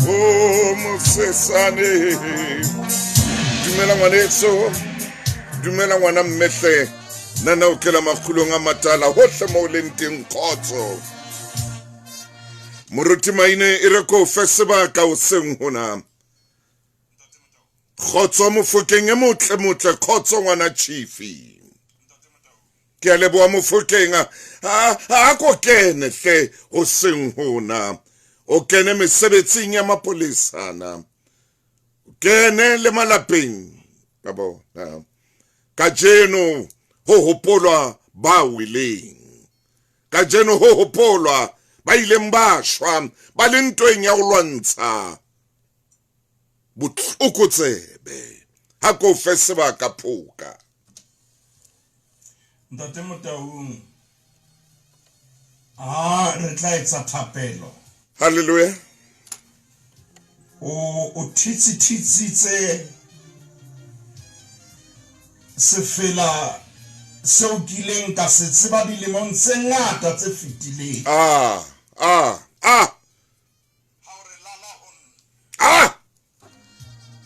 O mosesane. Dumela ngwaneso. Dumela ngwana mmehle. Nana o kela makgulong a matala hohle mo o leng teng kgotso. Moruti Maine e re ko fe sebaka o seng hona. Kgotso Mofokeng e motle motle kgotso ngwana Chifi. Ke a leboha Mofokeng a ko kene hle o seng hona. O kene mesebetsing ya mapolesana. O kene le malapeng ka bona. Kajeno ho hopolwa ba weleng. Kajeno ho hopolwa ba ileng ba shwa ba le ntweng ya ho lwantsha botlokotsebe. Ha ko fe sebaka phoka. Ntate Motaung, a re tla etsa thapelo. Hallelujah. O thitsithitsitse sefela seo kileng ka se tseba dilemong tse ngata tse fetileng. Ah, ah, ah. Ah!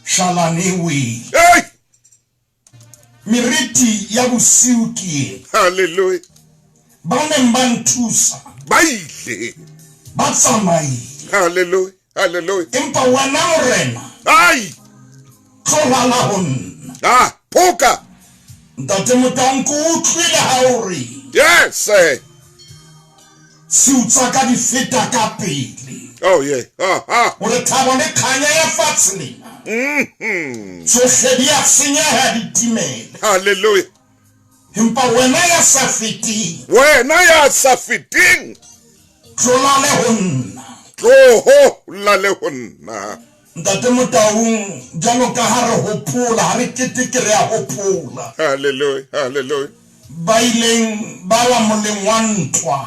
Shalane we. Hey! Meriti ya bosiu ke ena. Hallelujah. Ba neng ba nthusa. Ba ile. Ba tsamaile. Hallelujah. Hallelujah. Empa wena Morena. Ai! Tlo lala ho nna. Ah, phoka. Ntate Motaung ke utlwile ha o re. Yes. Tshiu tsa ka di feta ka pele. Oh yeah. Ah, ah. Hore thabo le khanya ya fatshe lena. Tsohle di a senyeha di timele. Hallelujah. Empa wena ya sa feteng. Wena ya sa feteng. Tlo lale ho nna. Tloho lale ho nna. Ntate Motaung, jwalo ka ha re hopola, ha re keteke re a hopola. Hallelujah. Hallelujah. Ba ileng ba wa moleng wa ntwa,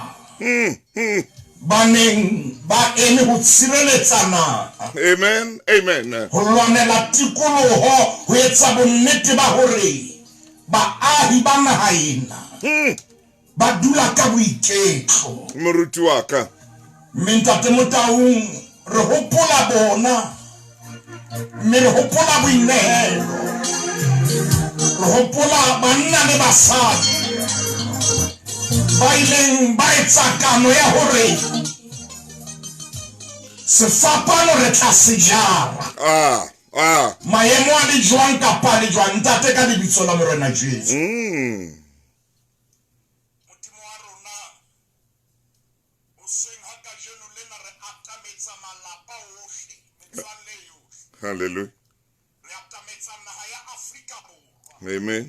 ba neng ba eme ho tshireletsa naha. Amen, amen. Ho lwanela tikoloho, ho etsa bonnete ba hore baahi ba naha ena ba dula ka boiketlo. Moruti wa ka. Mme Ntate Motaung, re hopola bona, mme re hopola boinehelo, re hopola banna le basadi ba ileng ba etsa kano ya hore sefapano re tla se jara. Ah, ah. Maemo a le jwang kapa a le jwang, Ntate, ka lebitso la Morena Jesu. Modimo wa rona, Hoseng ha kajeno lena re atametsa malapa ohle, metswalle yohle. Hallelujah. Re atametsa naha ya Afrika Borwa. Amen.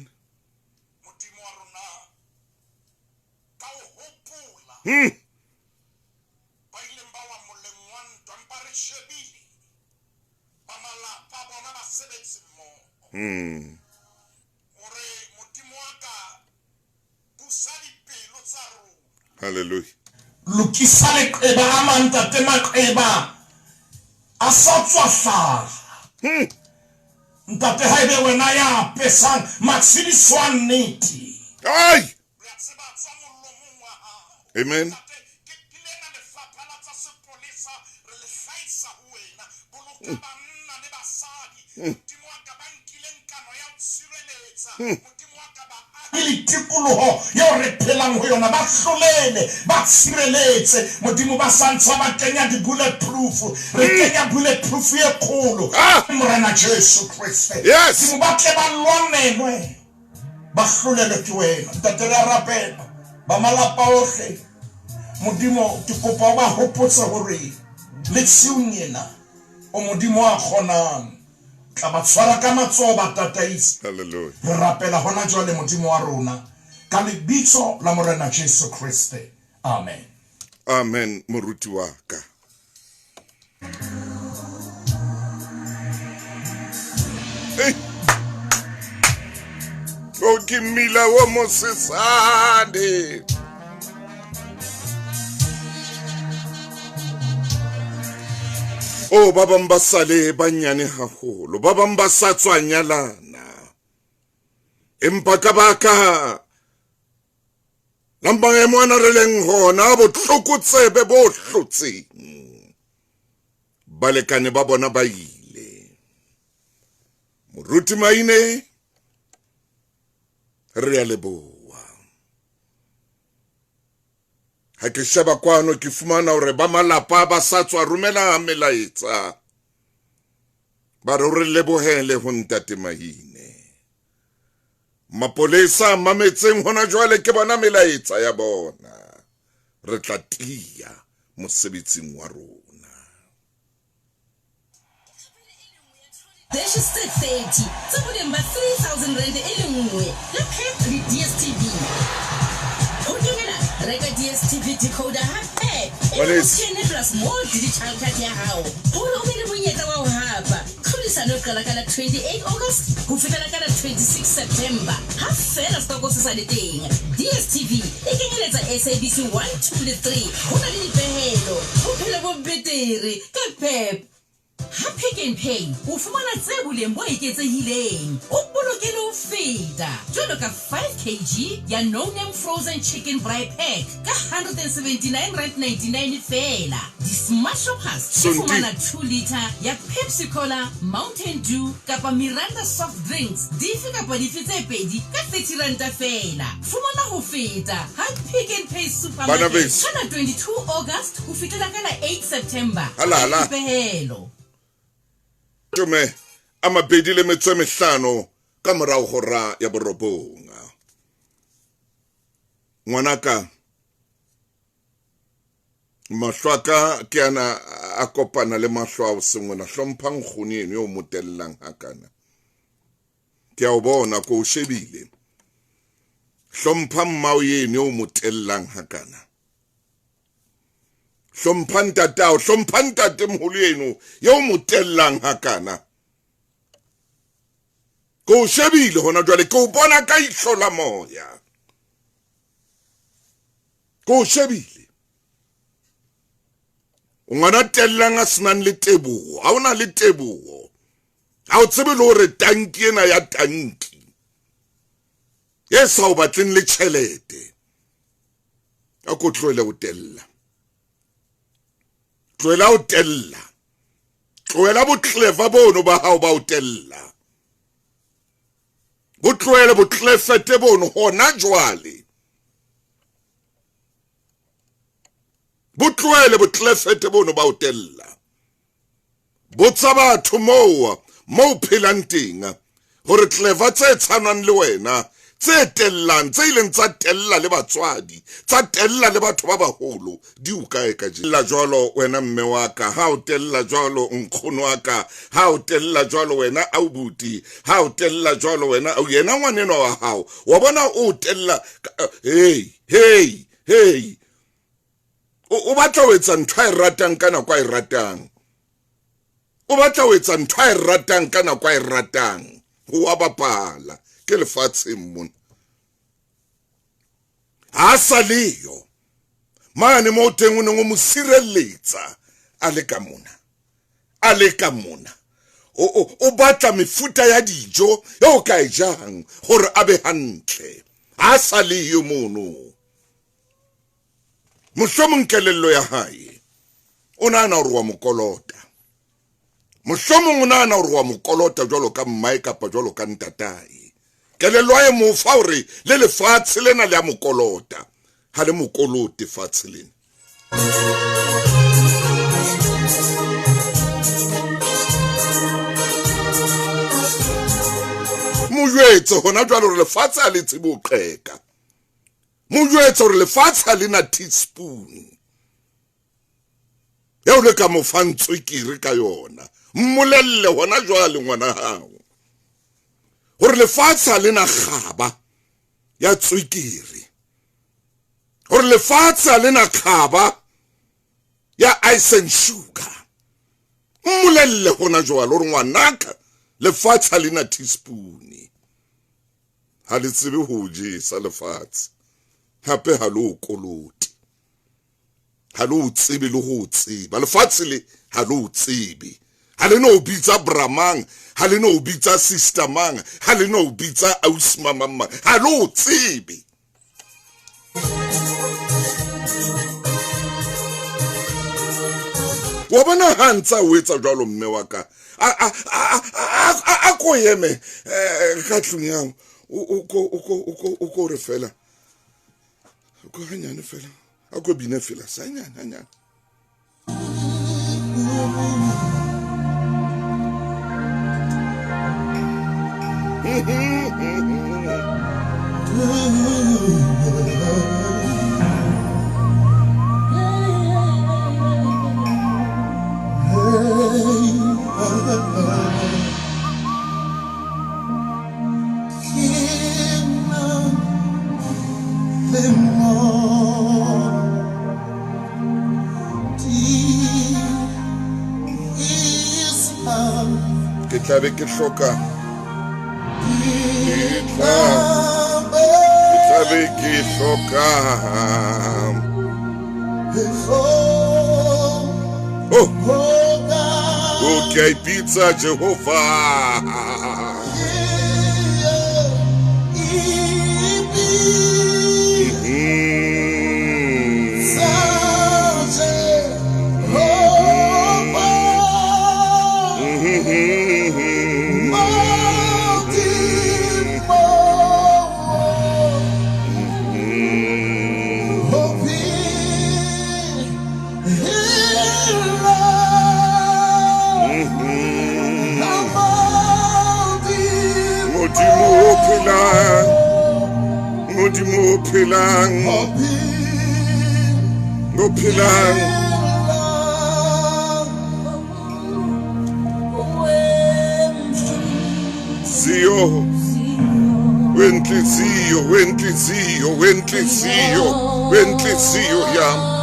Modimo wa rona, ka o hopola ba ileng ba wa moleng wa ntwa, empa re shebile ba malapa a bona ba sebetsi mmoho. Hore Modimo wa ka busa dipelo tsa rona. Hallelujah. Lokisa leqeba a mang ntate maqeba a sa tswa hlaha. Ntate ha ebe wena ya apesang matshediso a nnete. Ai! Re a tseba tswa molomong wa hao. Amen. Ntate, ke ke lena lefapha la tsa sepolesa re le hlahisa ho wena. Boloka banna le basadi. Modimo wa ka ba nkileng kano ya ho tshireletsa. Modimo wa ka baahi le tikoloho eo re phelang ho yona ba hlolele, ba tshireletse. Modimo ba sa ntse ba kenya di-bullet proof. Re kenya bullet proof e kgolo. Ah! Morena Jesu Kriste. Yes. Modimo ba tle ba lwanelwe. Ba hlolelwe ke wena. Ntate re a rapela. Ba malapa ohle. Modimo ke kopa o ba hopotse hore le tshiung ena o Modimo a kgonang. Tla ba tshwara ka matsoho ba tataise. Hallelujah. Re rapela hona jwale Modimo wa rona ka lebitso la Morena Jesu Kriste. Amen. Amen moruti wa ka. Hey. O ke mmila o mosesane. O ba bang ba sale ba nyane haholo, ba bang ba sa tswa nyalana. Empa ka baka la maemo ana re leng hona, botlokotsebe bo hlotseng. Balekane ba bona ba ile. Moruti Maine, re a leboha. Ha ke sheba kwano ke fumana hore ba malapa ba sa tswa romela melaetsa. Ba re re lebohele ho Ntate Maine. Mapolesa a mametseng hona jwale ke bona melaetsa ya bona. Re tla tiya mosebetsing wa rona. Dishes tse 30 tsa boleng ba R3000 e le nngwe la Pep le DStv. Ho kenela, reka DStv decoder ha Pep e be o kene plus more digital card ya hao hore o be le monyetla wa ho hapa. Tlhodisano e qala ka la 28 August ho fihlela ka la 26 September ha feela stoko se sa le teng. DStv e kenyeletsa SABC 1, 2 le 3. Ho na le dipehelo. Bophelo bo betere ka Pep. Ha Pick n Pay o fumana tse boleng bo eketsehileng, o boloke le ho feta, jwalo ka 5 kg ya No Name Frozen Chicken Braai Pack ka R179.99 feela. Di-Smart Shoppers di Sonti. fumana 2 litre ya Pepsi Cola, Mountain Dew kapa Miranda soft drinks dife kapa dife tse pedi ka R30 feela. Fumana ho feta ha Pick n Pay Bana Supermarket beso. ka la 22 August ho fihlela ka la 8 September. Hala, hala. Dipehelo. Tome a mabedi le metso e mehlano ka morao hora ya borobong. Ngwanaka, mahlo a ka ke ana a kopana le mahlo ao sengwena. Hlompha nkgono eno eo mo tellang hakana. Ke a o bona, ko o shebile. Hlompha mmao eno eo mo tellang hakana. Hlompha ntatao, hlompha ntatemoholo eno eo mo tellang hakana. Ke o shebile hona jwale, ke o bona ka ihlo la moya. Ke o shebile. O ngwana tellang a senang le teboho, ha ona le teboho. Ha o tsebe le hore tanki ena ya tanki e sa o batleng le tjhelete. A ko tlohele ho tella. Tlohela ho tella. Tlohela botleva bono ba hao ba ho tella. Bo tlohele botlefete bono hona jwale. Bo tlohele botlefete bono ba ho tella. Botsa batho moo mo phelang teng hore clever tse tshanwang le wena, tse tellang, tse ileng tsa tella le batswadi, tsa tella le batho ba baholo, di o kae kajeno? Tella jwalo wena mme wa ka, ha o tella jwalo nkgono wa ka, ha o tella jwalo wena aubuti, ha o tella jwalo wena au yena ngwanenwa wa hao, wa bona o tella, hey, hey, hey. O batla ho etsa ntho a e ratang ka nako a e ratang. O batla ho etsa ntho a e ratang ka nako a e ratang. Ho wa bapala ke lefatsheng mona. Ha sa leyo mane mo teng o neng o mo sireletsa a le ka mona, a le ka mona. O batla mefuta ya dijo eo ka e jang hore a be hantle. Ha sa leyo mono. Mohlomong kelello ya hae o nahana hore wa mo kolota. Mohlomong o nahana hore wa mo kolota jwalo ka mmae kapa jwalo ka ntatae. Kelello ya mo fa hore le lefatshe lena le a mo kolota. Ha le mo kolote fatshe lena. Mo jwetse hona jwale hore lefatshe ha le tsebe ho qeka. Mo jwetse hore lefatshe ha le na teaspoon eo le ka mo fang tswekere ka yona. Mmolelle hona jwale ngwana hao hore lefatshe ha le na kgaba ya tswekere, hore lefatshe ha le na kgaba ya ice and sugar. Mmolelle hona jwale hore ngwanaka lefatshe ha le na teaspoon, ha le tsebe ho jesa lefatshe, hape ha le o kolote, ha le o tsebe le ho tseba lefatshe le, ha le o tsebe. Ha le no bitsa bramang, ha le no bitsa sister mang, ha le no bitsa ausi mamang mang, ha le o tsebe. Wa bona ha ntsa o etsa jwalo mme wa ka. A ko eme ka tlung ya o ko re fela. O ko hanyane fela. A ko bine fela sa hanyane hanyane. Ke tla be ke hloka. Ke tla be ke hloka. Oh, oh, ke a ipitsa Jehova. Modimo o phelang, o phelang. Zio, wenhliziyo, wenhliziyo, wenhliziyo, wenhliziyo yami.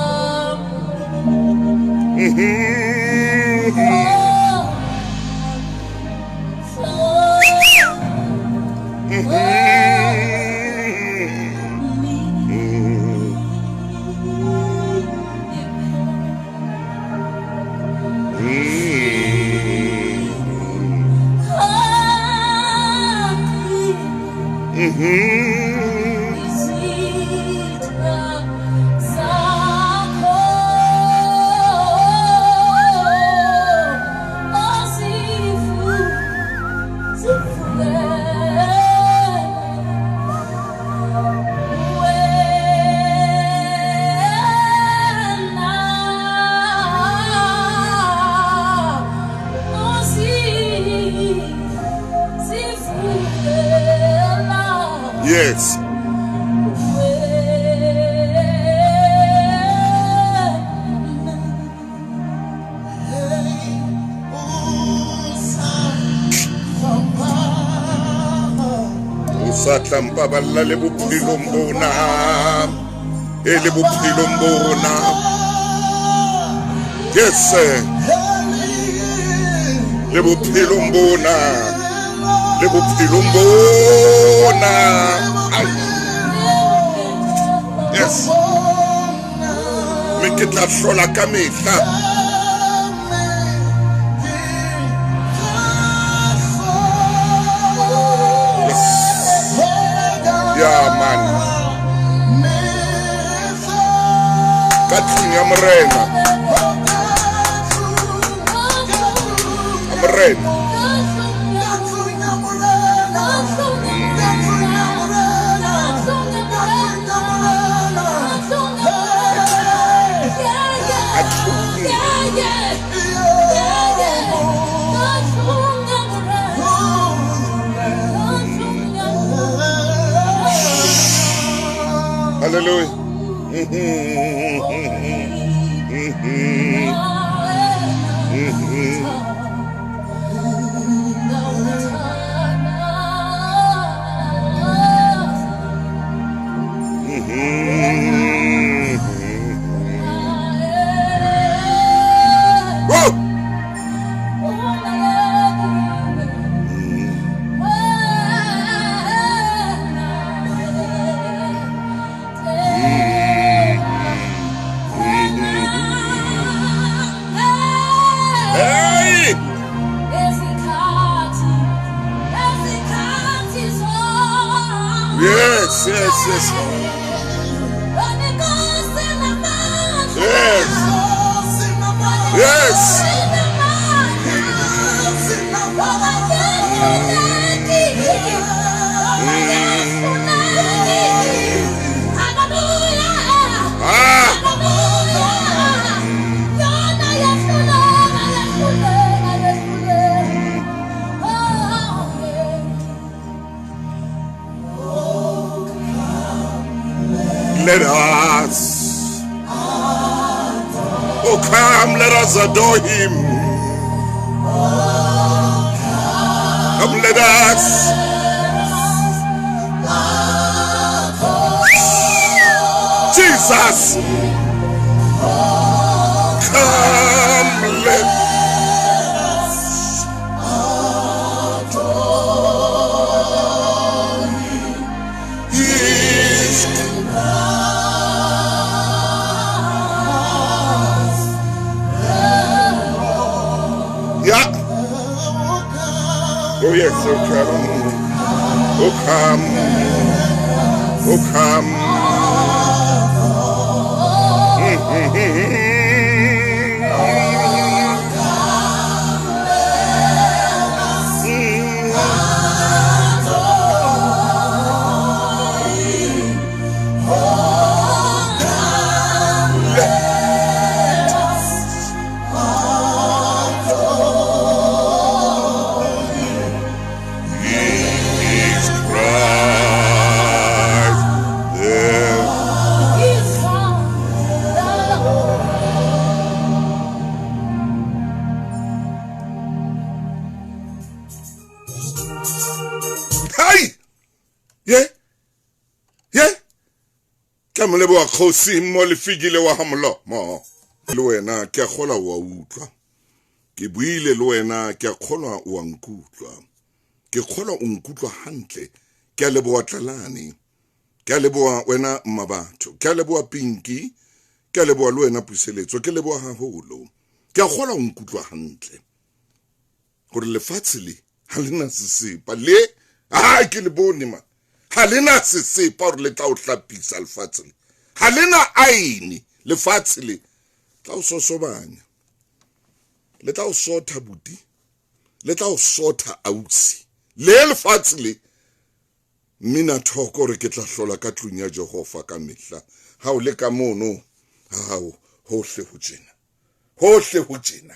Yes. O sa tla mpaballa le bophelong bona, e le bophelong bona. Yes. Le bophelong bona. Le bophelong bona. Yes. Me ke tla hlola ka mehla. Yes. Yeah, man. Ka tlung ya Morena. Morena. Hallelujah. Yes, yes, yes. Yes. Yes. Let us, oh come, let us adore him. Come, let us. Jesus. Come, let us adore him. Yeah. Oh yes, oh come. Oh come. Oh come. Moleboa kgosi mo lefikile wa ha molomo le wena ke a kgolwa wa utlwa ke buile le wena ke a kgolwa wa nkutlwa ke kgolwa o nkutlwa hantle ke a leboha Tlalane ke a leboha wena Mmabatho ke a leboha Pinki ke a leboha le wena Puseletso ke leboha haholo ke a kgolwa o nkutlwa hantle hore lefatshe le ha le na sesepa le ha ke le bone ma ha le na sesepa hore le tla o hlapisa lefatshe le ha le na aene lefatshe le tla o sosobanya le tla o sotha buti le tla o sotha ausi le lefatshe le mina thoko re ke tla hlola ka tlung ya Jehova ka mehla ha o le ka mono hao hohle ho tjena hohle ho tjena.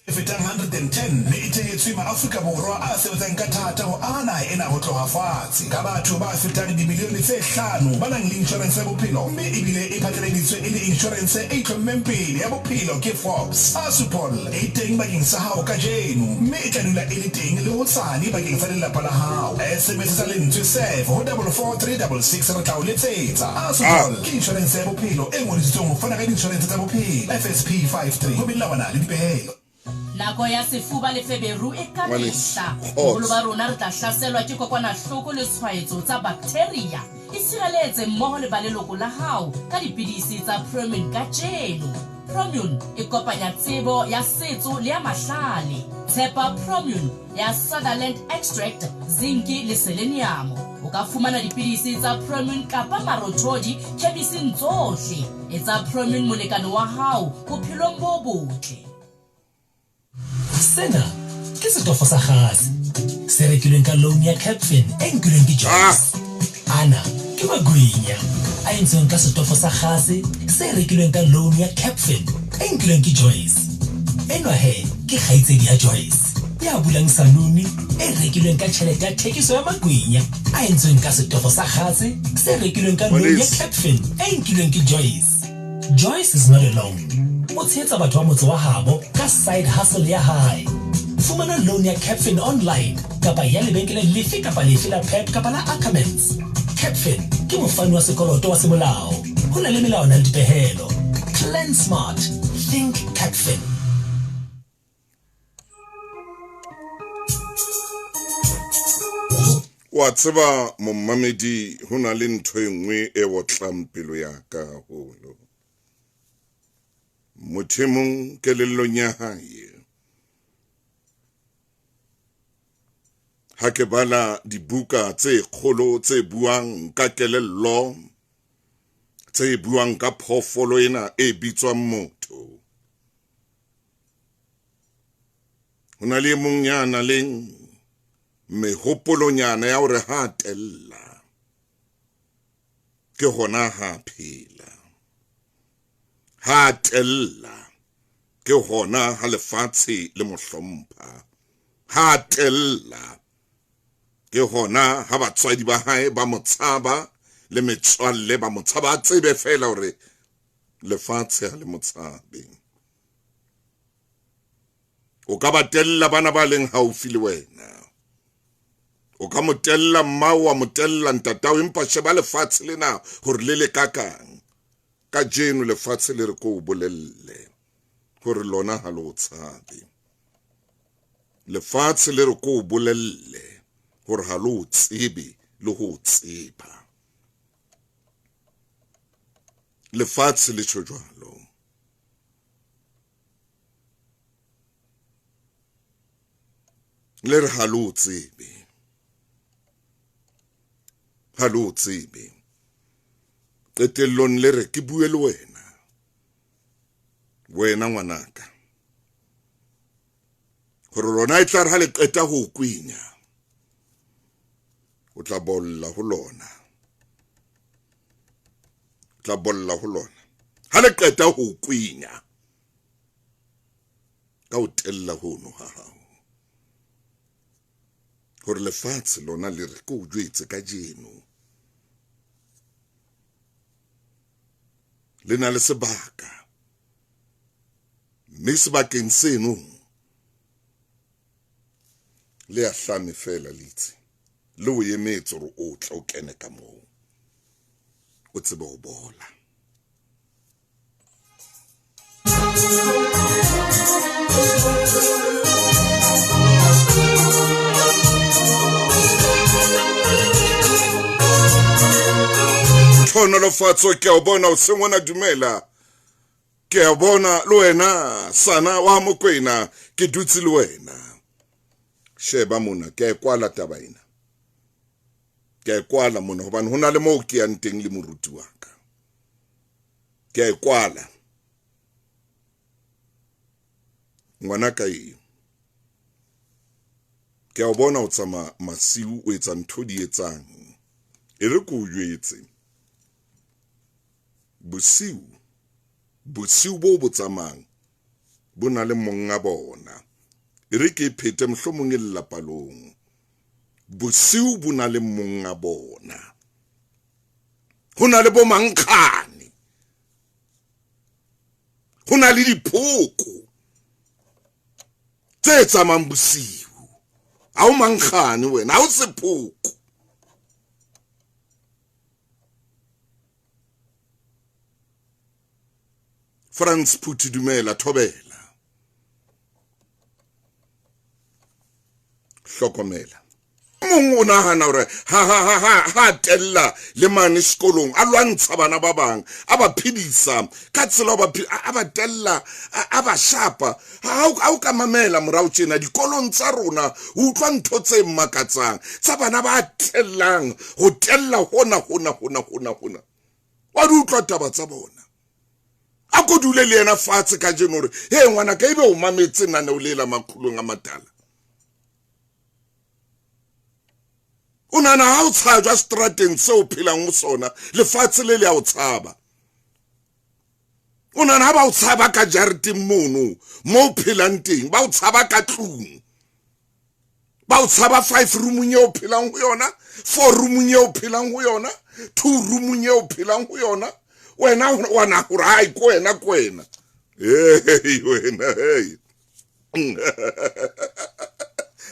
E fetang 110 mme e thehetswe maAfrika Borwa a sebetsang ka thata ho aha naha ena ho tloha fatshe. Ka batho ba fetang dimilione tse hlano ba nang le inshorense ya bophelo mme ebile e phatlaladitswe e le inshorense e itlhommeng pele ya bophelo ke Forbes. Assupol e teng bakeng sa hao kajeno mme e tla dula e le teng le hosane bakeng sa lelapa la hao. SMS-etsa lentswe SURF ho 44366 re tla o letsetsa. Assupol ke inshorense ya bophelo e ngodisitsweng ho fana ka diinshorense tsa bophelo, FSP 53, ho melawana le dipehelo. Nako ya sefuba le feberu e ka mehla. Boholo ba rona re tla hlaselwa ke kokwanahloko le tshwaetso tsa baktheria. Itshireletse mmoho le ba leloko la hao ka dipidisi tsa Promune kajeno. Promune e kopanya tsebo ya setso le ya mahlale. Tshepa Promune ya Sutherland Extract, zinki le seleniamo. O ka fumana dipidisi tsa Promune kapa marothodi khemising tsohle. Etsa Promune molekane wa hao bophelong bo botle. Sena ke setofo sa gase se rekilweng ka loan ya Capfin e nkilweng ke Joyce. Ana ke magwinya a entsweng ka setofo sa gase se rekilweng ka loan ya Capfin e nkilweng ke Joyce. Enwa he ke kgaitsedi ya Joyce ya bulang saluni e rekilweng ka tjhelete ya thekiso ya magwinya a entsweng ka setofo sa gase se rekilweng ka loan ya Capfin e nkilweng ke Joyce. Joyce is not alone. O tshehetsa batho ba motse wa habo ka side hustle ya hae. Fumana loan ya Capfin online kapa ya lebenkeleng lefe kapa lefe la Pep kapa la Ackermans. Capfin ke mofani wa sekoloto wa semolao. Ho na le melawana le dipehelo. Plan smart. Think Capfin. Wa tseba momamedi ho na le ntho e nngwe e otlang pelo ya ka haholo. Motho e mong kelellong ya hae ha ke bala dibuka tse kgolo tse buang ka kelello, tse buang ka phoofolo ena e bitswang motho. Ho na le e mong ya nang le mehopolonyana ya hore ha tella ke hona ha phela, ha tella ke hona ha lefatshe le mo hlompha, ha tella ke hona ha batswadi ba hae ba mo tshaba le metswalle ba mo tshaba, a tsebe fela hore lefatshe ha le mo tshabe. O ka ba tella bana ba leng haufi le wena, o ka mo tella mmao, wa mo tella ntatao, empa sheba lefatshe lena hore le le kakang. Kajeno lefatshe le re ko o bolelle hore lona ha le o tshabe. Lefatshe le re ko o bolelle hore ha le o tsebe le ho o tseba. Lefatshe le tjho jwalo. Le re ha le o tsebe, ha le o tsebe. Qetellong le re ke bue le wena, wena ngwanaka, hore lona e tla re ha le qeta ho o kwenya, o tla bolla ho lona, o tla bolla ho lona ha le qeta ho o kwenya ka o tella hono ha hao, hore lefatshe lona le re ke o jwetse kajeno le na le sebaka, mme sebakeng seno le a hlame fela le itse le o emetse hore o tle o kene ka moo o tsebe ho bola. Tlhonolofatso, ke a o bona o seng ona, dumela. Ke a bona le wena sana wa Mokwena, ke dutse le wena. Sheba mona, ke a e kwala taba ena, ke a e kwala mona hobane ho na le moo ke yang teng le moruti wa ka. Ke a e kwala ngwana ka eo. Ke a o bona o tsamaya masiu o etsa ntho di etsang. E re ke o jwetse, bosiu, bosiu bo bo tsamayang bo na le monga bona. E re ke e phete mohlomong e lelapalong. Bosiu bo na le monga bona. Ho na le bo mankgane, ho na le diphoko tse tsamayang bosiu. Ha o mankgane wena, ha o sephoko. Frans Phuthi, dumela, thobela. Hlokomela. Mong o nahana hore ha ha ha ha ha tella le mane sekolong, a lwantsha bana ba bang, a ba phedisa ka tsela, a ba tella, a ba shapa. Ha o ka mamela morao tjena dikolong tsa rona, o utlwa ntho tse makatsang tsa bana ba tellang, ho tella hona hona hona hona hona. Wa di utlwa taba tsa bona. A ko dule le yena fatshe kajeno hore he ngwana ka ebe o mametse naneo le la Makgulong a Matala. O nahana ha o tshajwa strateng seo o phelang ho sona, lefatshe le le a o tshaba. O nahana ha ba o tshaba ka jareteng mono mo o phelang teng, ba o tshaba ka tlung, ba o tshaba 5 roomong eo o phelang ho yona, 4 roomong eo o phelang ho yona, 2 roomong eo o phelang ho yona. Wena wa na hore hai ko wena, ko wena. Hey wena, hey.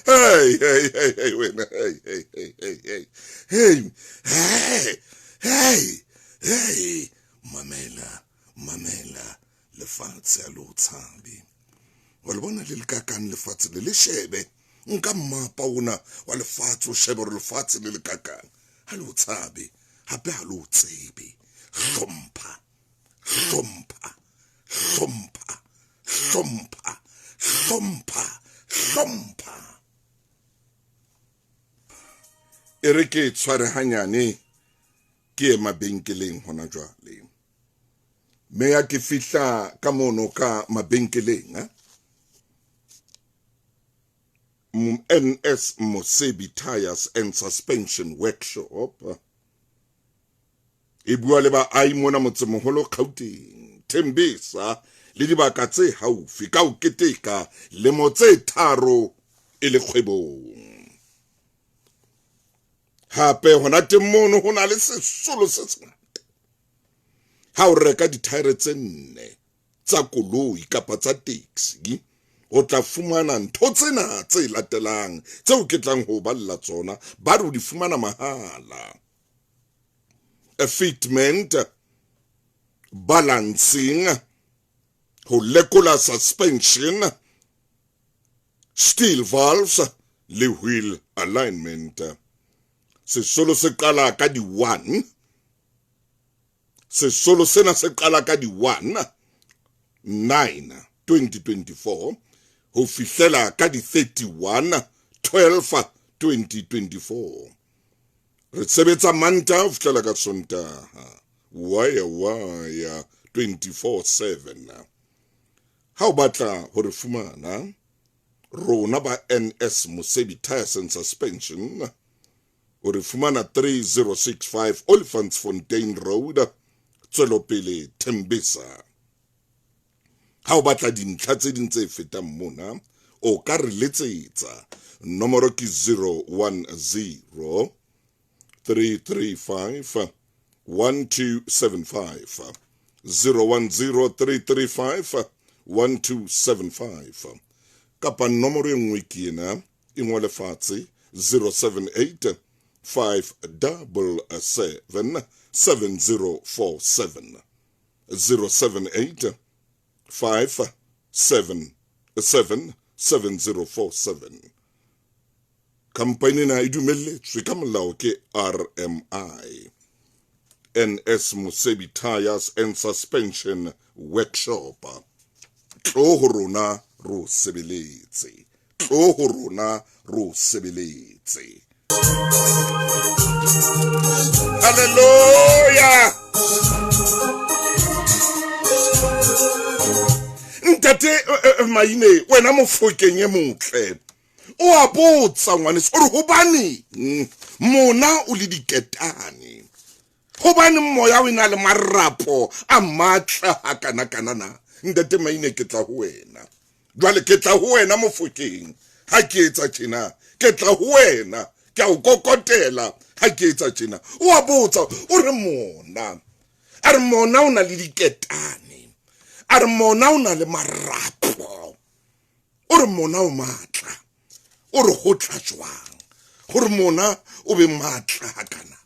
Hey, hey, hey, hey, wena, hey, hey, hey, hey, hey. Hey, hey, hey, hey. Mamela, mamela, lefatshe ha le o tshabe. Wa le bona le le kakang lefatshe le, le shebe. Nka mmapa ona wa lefatshe, o shebe hore lefatshe le le kakang. Ha le o tshabe, hape ha le o tsebe. Hlompha, hlompha, hlompha, hlompha, hlompha, hlompha. E re ke tshware hanyane, ke ye mabenkeleng hona jwale. Mme ya ke fihla ka mono ka mabenkeleng, NS Mosebi Tires and Suspension Workshop e bua le baahi mona motsemoholo Gauteng, Tembisa le dibaka tse haufi ka ho keteka lemo tse 3 e le kgwebong. Hape hona teng mono ho na le sesolo se sengata. Ha o reka dithaere tse 4 tsa koloi kapa tsa taxi, o tla fumana ntho tsena tse latelang tseo ke tlang ho balla tsona, ba re o di fumana mahala. A fitment, balancing, ho lekola suspension, steel valves le wheel alignment. Sesolo se qala ka di 1. Sesolo sena se qala ka di 1 9 2024 ho fihlela ka di 31 12 2024. Re sebetsa Mantaha ho fihlela ka Sontaha, waya waya 24/7. Ha o batla ho re fumana, rona ba NS Mosebi Tires and Suspension, o re fumana 3065 Olifantsfontein Road, Tswelopele, Tembisa. Ha o batla dintlha tse ding tse fetang mona, o ka re letsetsa. Nomoro ke 010 335 1275. 010 335 1275. Kapa nomoro e nngwe ke ena, e ngole fatshe, 078 577 7047. 078 577 7047. Kampani ena e dumelletswe ka molao ke RMI. NS Mosebi Tires and Suspension Workshop. Tlo ho rona ro sebeletse. Tlo ho rona ro sebeletse. Hallelujah. Ntate Maine, wena Mofokeng e motle, o a botsa ngwaneso, o re hobane mona o le diketane, hobane moya o ena le marapo a matla hakana-kana na? Ntate Maine, ke tla ho wena jwale, ke tla ho wena Mofokeng ha ke etsa tjena, ke tla ho wena, ke a o kokotela ha ke etsa tjena. O a botsa, o re mona, a re mona o na le diketane, a re mona o na le marapo, o re mona o matla, o re ho tla jwang hore mona o be matla hakana?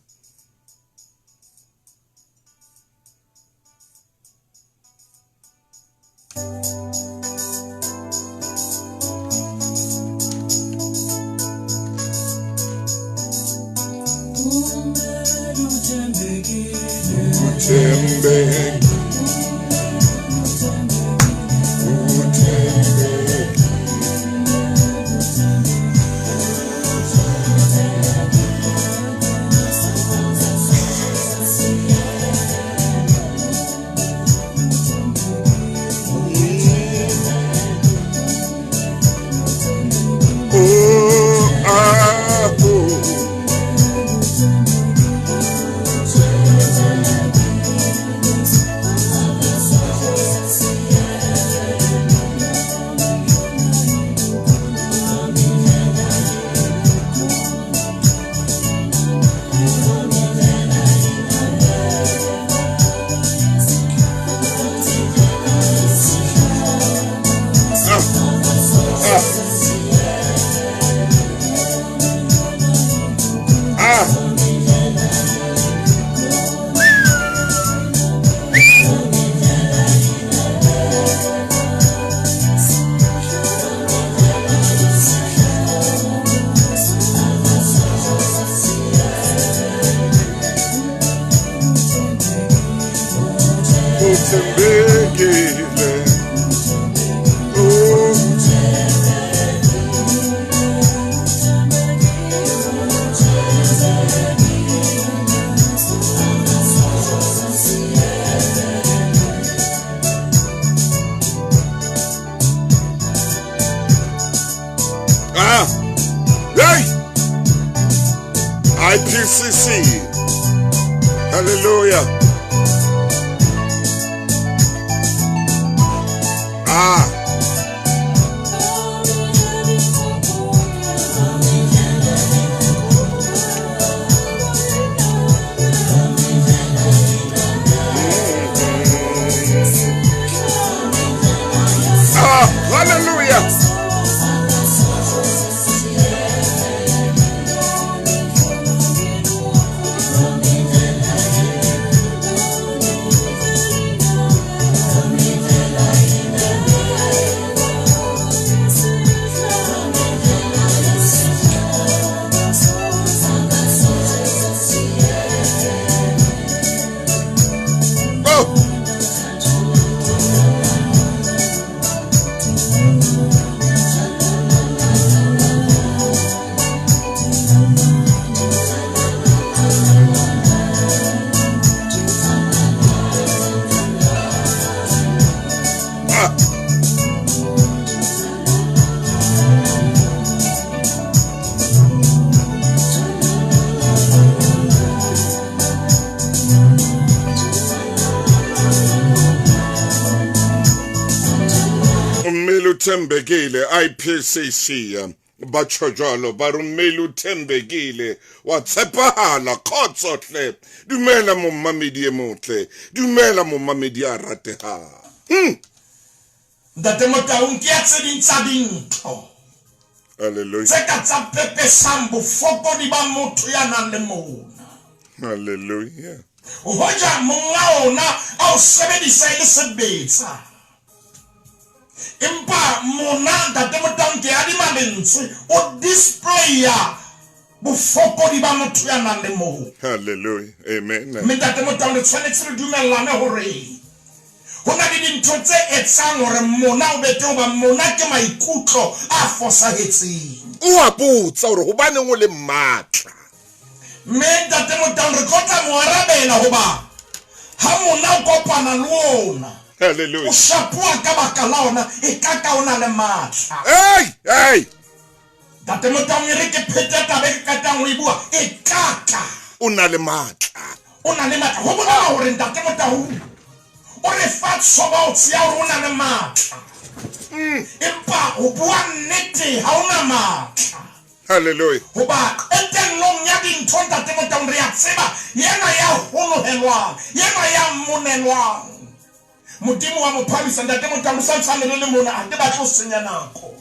IPCC. Hallelujah. Ah. Ah, hallelujah. Oh. Ah. Ummeli uthembekile IPCC ba tjho jwalo ba re mmeli uthembekile wa tshepahala kgotso hle dumela mommamedi e motle dumela mommamedi a ratehang. Ntate Motaung ke ya tse ding tsa dintho Hallelujah. tse ka tsa pepesang bofokodi ba motho ya nang le mona. Hallelujah. Hoja monga ona a o sebedisa e le sebetsa. Empa mona Ntate Motaung ke adima lentswe o displaya bofokodi ba motho ya nang le mona. Hallelujah. Amen. Mme Ntate Motaung re tshwanetse re dumellane hore ho na le dintho tse etsang hore mona o be teng, hoba mona ke maikutlo a fosahetseng. O a botsa hore hobaneng o le matla. Mme Ntate Motaung re tlo tla mo arabela hoba ha mona o kopana le ona, Hallelujah. o shapuwa ka baka la ona, e ka ka o na le matla. Hey, hey. Ntate Motaung e re ke phete taba e ke qetang ho e bua, e ka ka o na le matla. O na le matla. Ho bolela hore Ntate Motaung o re fa tshobotsi ya hore o na le matla. Empa ho bua nnete ha o na matla. Hallelujah. Hoba qetellong ya dintho Ntate Motaung re a tseba yena ya honohelwang, yena ya monelwang. Modimo wa mo phamisa. Ntate Motaung sa ntsane le le mona, ha ke batle ho senya nako.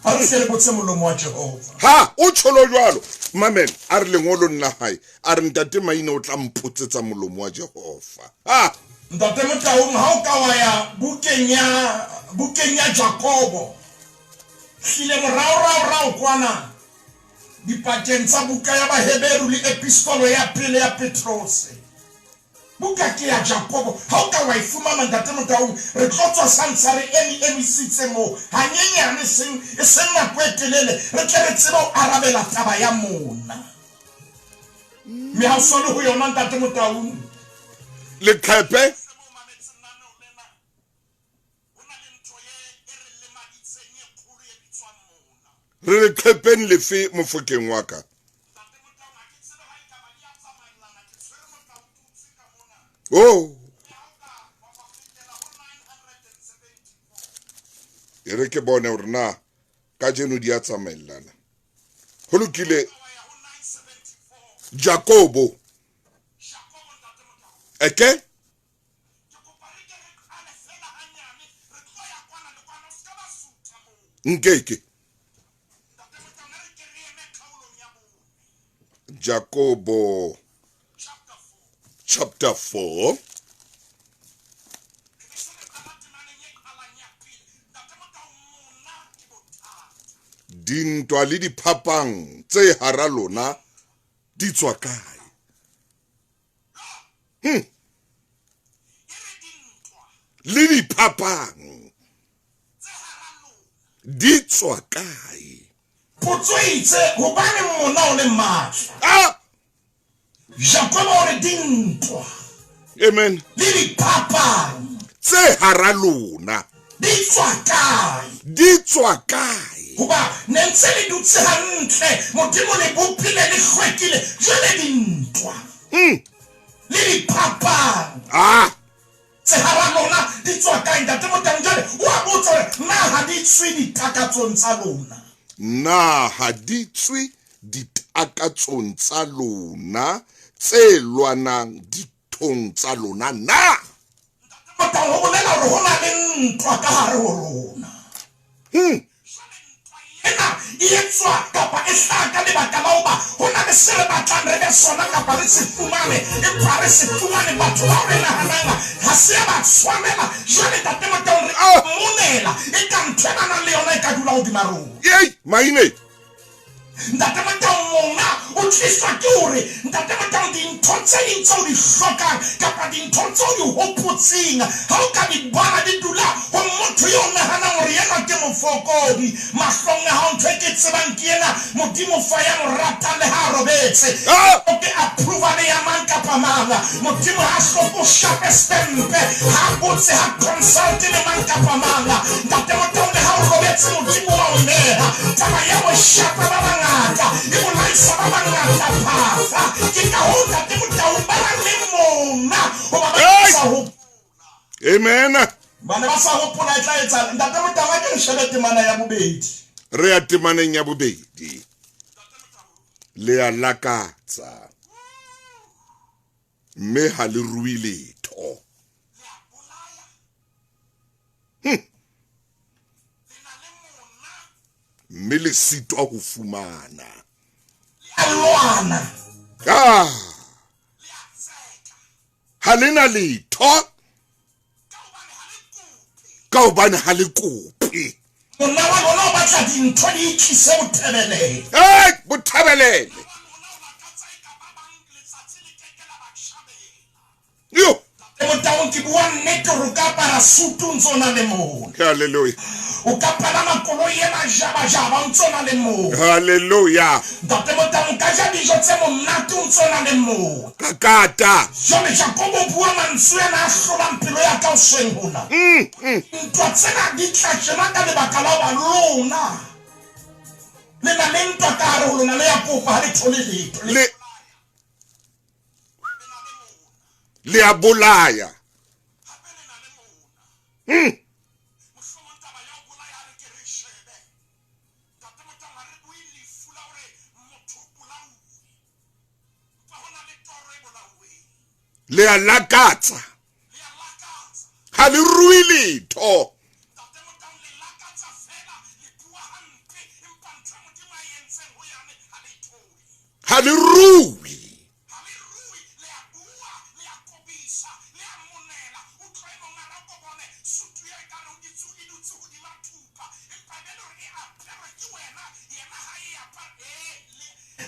Ha re se re botse molomo wa Jehova. Ha o tsholo jwalo, mamela, a re lengolong la hae, a re Ntate Maine o tla mpotsetsa molomo wa Jehova. Ha Ntate Motaung ha o ka wa ya bukeng ya bukeng ya Jakobo, hlile morao rao rao kwana dipakeng tsa buka ya Baheberu le epistolo ya pele ya Petrose. Buka ke ya Jakobo. Ha o ka wa e fumana Ntate Motaung, re tlo tswa sa ntsha re emi emisitse moo hanyenyane, seng e seng nako e telele, re tle re tsebe ho arabela taba ya mona. Mme ha o so le ho yona Ntate Motaung. Leqhepe re leqhepeng lefe mofokeng wa ka? Oh. E re ke bone hore na kajeno di a tsamaellana. Ho lokile. Jakobo. Eke? Nkeke. Jakobo chapter 4. Dintwa le diphapang tse hara lona di tswa kae? Le diphapang di tswa kae? Potso itse hobane mona o le matla. Ah! Jakobo o re dintwa. Amen. Le diphapang tse hara lona di tswa kae? Di tswa kae? Hoba ne ntse le dutse hantle, Modimo le bopile le hlwekile, jwale dintwa le diphapang tse hara lona di tswa kae? Ntate Motaung jwale o a botsa hore na ha di tswe ditakatsong tsa lona? Na ha di tswe ditakatsong tsa lona tse lwanang dithong tsa lona na? Ntate Motaung ho bolela hore ho na le ntwa ka hare ho rona. Jwale ntwa ena e etswa kapa e hlaha ka lebaka la hoba ho na le se re batlang re be sona kapa re se fumane, empa ha re se fumane. Batho bao re nahanang ha se ya ba tshwanela. Jwale Ntate Motaung re monela eka ntho e ba nang le yona e ka dula hodima rona. Yei, maine! Ntate Motaung mona o tliswa ke hore Ntate Motaung dintho tse ding tseo di hlokang kapa dintho tseo di hopotseng ha o ka di bona di dula ho motho yo o nahanang hore enwa ke mofokodi mahlong a hao. Ntho e ke tsebang ke ena, Modimo fa ya mo ratang le ha a robetse o ke approval ya mang kapa mang. Modimo ha hloke o shape stempe, ha a botse, ha consulte le mang kapa mang. Ntate Motaung le ha o robetse Modimo wa o neha. Taba ya ho shapa ba bangata e bolaisa ba bangata phafa. Ke ka hoo Ntate Motaung ba nang le mona hoba ba Hey! sa hopola. Amen. Ba ne ba sa hopola e tla etsahala. Ntate Motaung a ke re shebe temana ya bobedi. Re ya temaneng ya bobedi. Le a lakatsa mme ha le rue letho. Mme le sitwa ho fumana. Le a lwana. Ah! Ha le na letho. Ka hobane ha le kope. Monna wa lona o batla dintho di itlise bothebelele. Hey, bothebelele. Yo. Motaung ke bua nnete hore o ka apara sutu o ntse o na le mona. Hallelujah. O ka palama koloi e majabajaba o ntse o na le mona. Hallelujah. Ntate Motaung o ka ja dijo tse monate o ntse o na le mona. Ka kata. Jwale Jakobo o bua mantswe ana a hlolang pelo ya ka hoseng hona. Ntwa tsena di tla tjena ka lebaka la hoba lona le na le ntwa ka hare ho lona, le ya kopa ha le thole letho. Le le a bolaya. Le a lakatsa. Ha le rue letho. Ha le rue.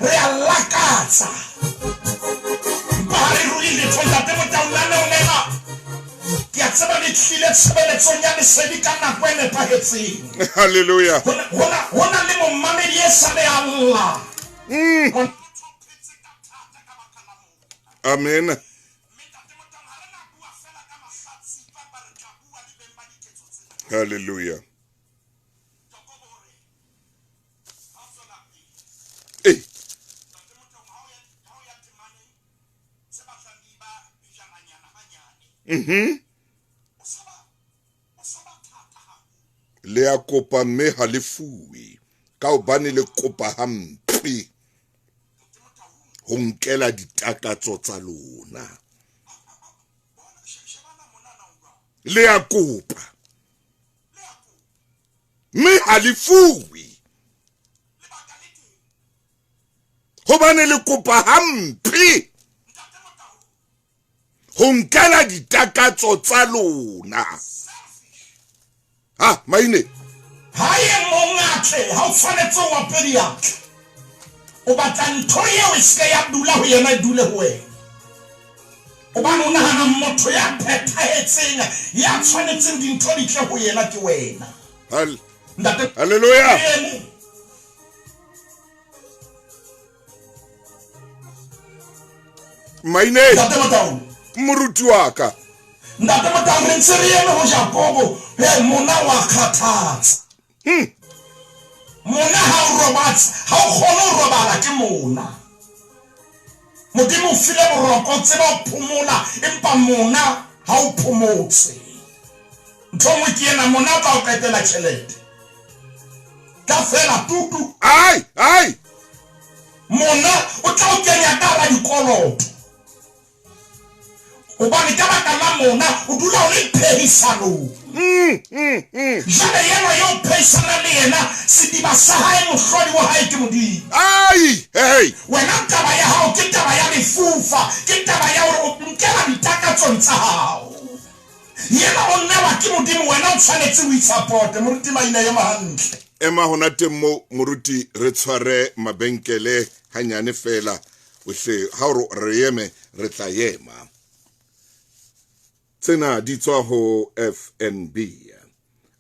Re a lakatsa. Empa ha re rue letho. Ntate Motaung, lenaneo lena ke a tseba le tlile tshebeletsong ya lesedi ka nako e nepahetseng. Hallelujah. Ho na le momamedi e sa le a lla. Amen. Hallelujah. Ee. Le a kopa mme ha le fuwe, ka hobane le kopa hampe ho nkela ditakatso tsa lona. Le a kopa mme ha le fuwe, hobane le kopa hampe ho nkela ditakatso tsa lona. Ha maine Ha e mong a tle, ha o tshwanetse o ope diatla. O batla ntho eo e seke ya dula ho yena, e dule ho wena. Hobane o nahana motho ya phethahetseng, ya tshwanetseng dintho di tle ho yena ke wena. Ntate, Hallelujah. eme. Maine. Ntate Motaung. Moruti wa ka. Ntate Motaung, re ntse re eme ho Jakobo, he mona wa kgathatsa. Mona ha o robatse, ha o kgone ho robala ke mona. Modimo o file boroko, tseba ho phomola, empa mona ha o phomotse. Ntho nngwe ke ena, mona o tla o qetela tjhelete. Tla fela tutu. Ai, ai. Mona o tla o kenya ka hara dikoloto. Hobane ka baka la mona o dula o le phehisanong. Jwale yenwa eo o phehisanang le yena, sediba sa hae, mohlodi wa hae ke Modimo. Ai, hey. Wena taba ya hao ke taba ya lefufa, ke taba ya hore o nkela ditakatsong tsa hao. Yena o newa ke Modimo, wena o tshwanetse o itshapote. Moruti Maina, ema hantle. Ema hona teng mo, moruti, re tshware mabenkele hanyane feela. Ohle, ha o re eme, re tla ema. Tsena di tswa ho FNB.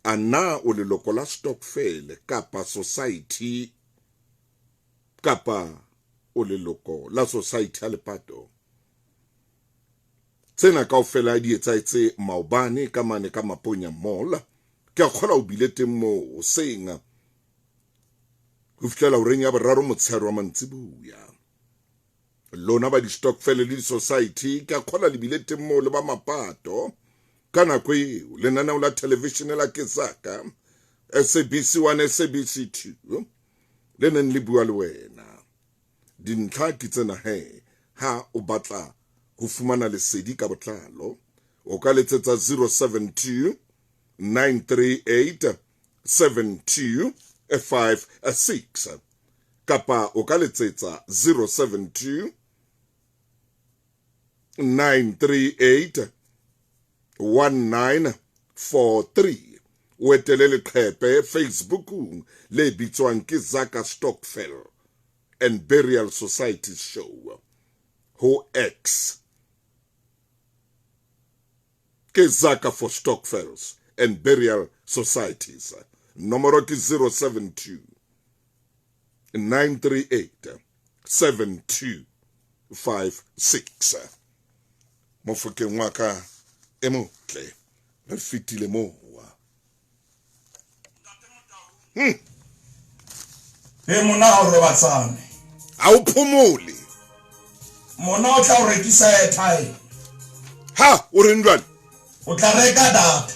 A na o leloko la stokvel kapa society kapa o leloko la society ya lepato? Tsena kaofela di etsahetse maobane ka mane ka Maponya Mall. Ke a kgola o bile teng moo hoseng ho fihlela horeng ya boraro motshehare wa mantsibuya. Lona ba di-stokvel le di-society, ke a kgola le bile teng moo le ba mapato. Ka nako eo, lenaneo la television la Kesaka, SABC 1, SABC 2, le neng le bua le wena. Dintlha ke tsena he, ha o batla ho fumana lesedi ka botlalo, o ka letsetsa 072 938 7256 kapa o ka letsetsa 072 938 1943. O etele leqhepe Facebookung le bitswang ke Zaka Stokvel and Burial Society Show. Ho X ke Zaka for Stokvels and Burial Societies. Nomoro ke 072 938 7256. Mofokeng wa ka e motle, re fetile moo. E mona ha o robatsane. Ha o phomole. Mona o tla o rekisa airtime. Ha, o reng jwale? O tla reka data.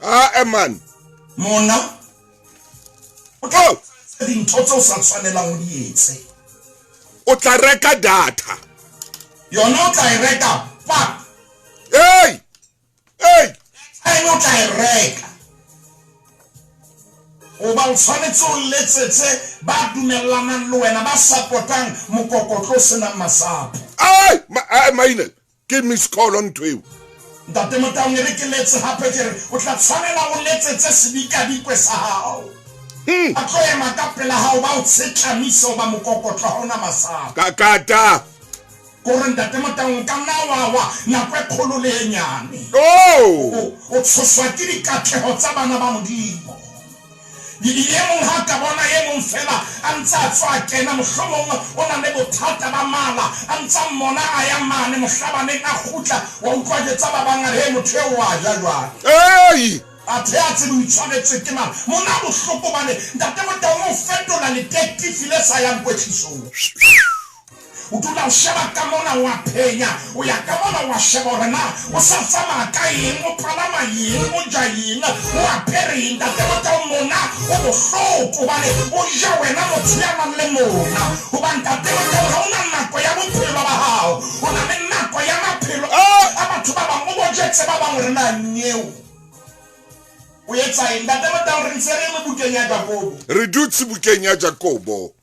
Ah, man. Mona o tla dintho tse o sa tshwanelang o di etse. O tla reka data. Yona o tla e reka pa. Hey! Hey! Airtime o tla e reka. O ba o tshwanetse o letsetse ba dumellanang le wena, ba supportang mokokotlo o senang masapo. Ai, ai Maine, ke miss call ntho eo. Ntate Motaung, e re ke letse hape ke re o tla tshwanela o letsetse sedikadikwe sa hao. A tlo ema ka pela hao ba o tshetlamise hoba mokokotlo ha ona masapo. Ka kata. Kore ntate Motaung o ka nna wa wa nako e kgolo le e nyane. Oh! O tshoswa ke dikatleho tsa bana ba Modimo. E mong ha ka bona e mong fela a ntse a tswa a kena, mohlomong o na le bothata ba mala, a ntse a mmona a ya mane mohlabaneng a kgutla, wa utlwa jwetsa ba bang a re, he motho eo wa ja jwale. Ei! Athe a tsebe o itshwaretswe ke mang. Mona bohloko hobane ntate Motaung o fetola letektifi le sa yang kwetlisong. O dula o sheba ka mona, o a phenya, o ya ka mona, o a sheba hore na o sa tsamaya ka eng, o palama eng, o ja eng, o apere eng. Ntate Motaung mona o bohloko hobane o ja wena motho ya nang le mona. Hoba ntate Motaung ha o na nako ya bophelo ba hao, o na le nako ya maphelo a batho ba bang. O bo jwetse ba bang hore na nyeo o etsa eng. Ntate Motaung, re ntse re eme bukeng ya Jakobo. Re dutse bukeng ya Jakobo.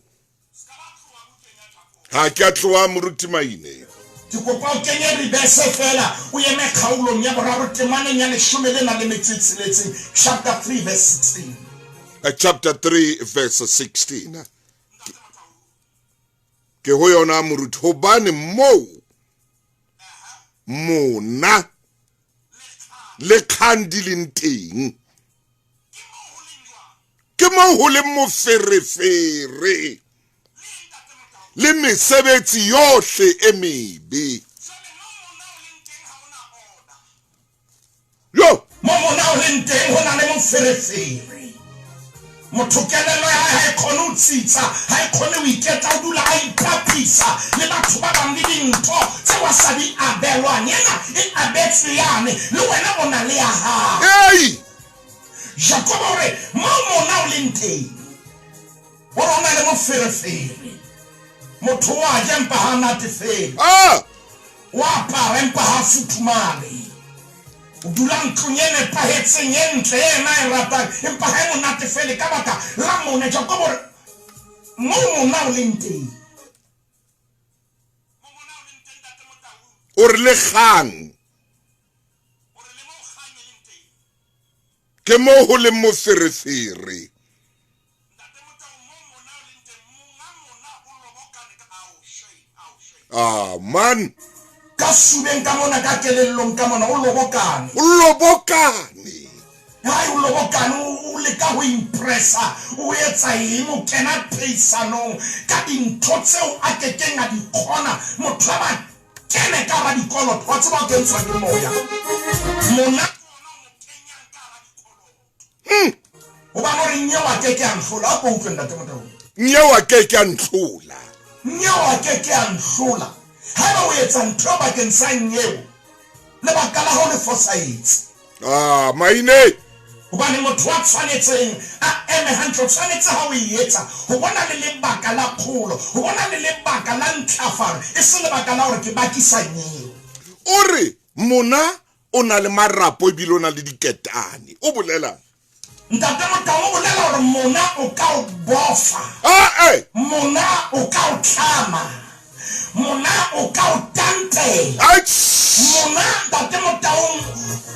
Ha ke a tloha moruti Maine. Ke kopa o kenye ribese feela o eme kgaolong ya boraro temaneng ya leshome le nang le metso e tsheletseng, chapter 3 verse 16. Chapter 3 verse 16. Ke ho yona moruti, hobane moo mona le kgang di leng teng, ke moo ho leng moferefere le mesebetsi yohle e mebe. Yo! Mo mona o leng teng ho na le moferefere. Motho kelello ya hae ha e kgone ho tsitsa, ha e kgone ho iketla, o dula a ipapisa le batho ba bang le dintho tseo a sa di abelwang. Ena e abetswe yane, le wena o na le ya hao. Ei! Jakobo o re, Moo mona o leng teng, o re o na le moferefere. Motho o a ja empa ha a natefelwe. Ah! O a apara empa ha a futhumale. O dula ntlong e nepahetseng, e ntle, e yena a e ratang, empa ha e mo natefele ka baka la mona. Jakobo o re, Moo mona o leng teng. O re le kgang. Ke moo ho leng moferefere. Ah, man. Ka subeng ka mona, ka kelellong ka mona, o lobokane. O lobokane. Hai, o lobokane, o leka ho impressa, o etsa eng, o kena phehisanong ka dintho tseo a ke keng a di kgona. Motho a ba kene ka hara dikoloto, wa tseba o kentshwa ke moya. Mona ke ona o mo kenyang ka hara dikoloto. Hobane o re nyeo a ke ke a nhlola. A ko utlwe Ntate Motaung. Nyeo a ke ke a ntlhola. Nyeo a ke ke a nhlola. Haeba o etsa ntho eo bakeng sa nyeo, lebaka la hao le fosahetse. Ah, maine. Hobane motho a tshwanetseng a eme hantle, o tshwanetse ha o e etsa ho bona le lebaka la kgolo, ho bona le lebaka la ntlafalo, e se lebaka la hore ke bakisa nyeo. O re mona O na le marapo ebile o na le diketane. O bolelang? Ntate Motau o bolela hore mona o ka o bofa. Ae! Mona o ka o tlama. Mona o ka o tantela. Mona Ntate Motaung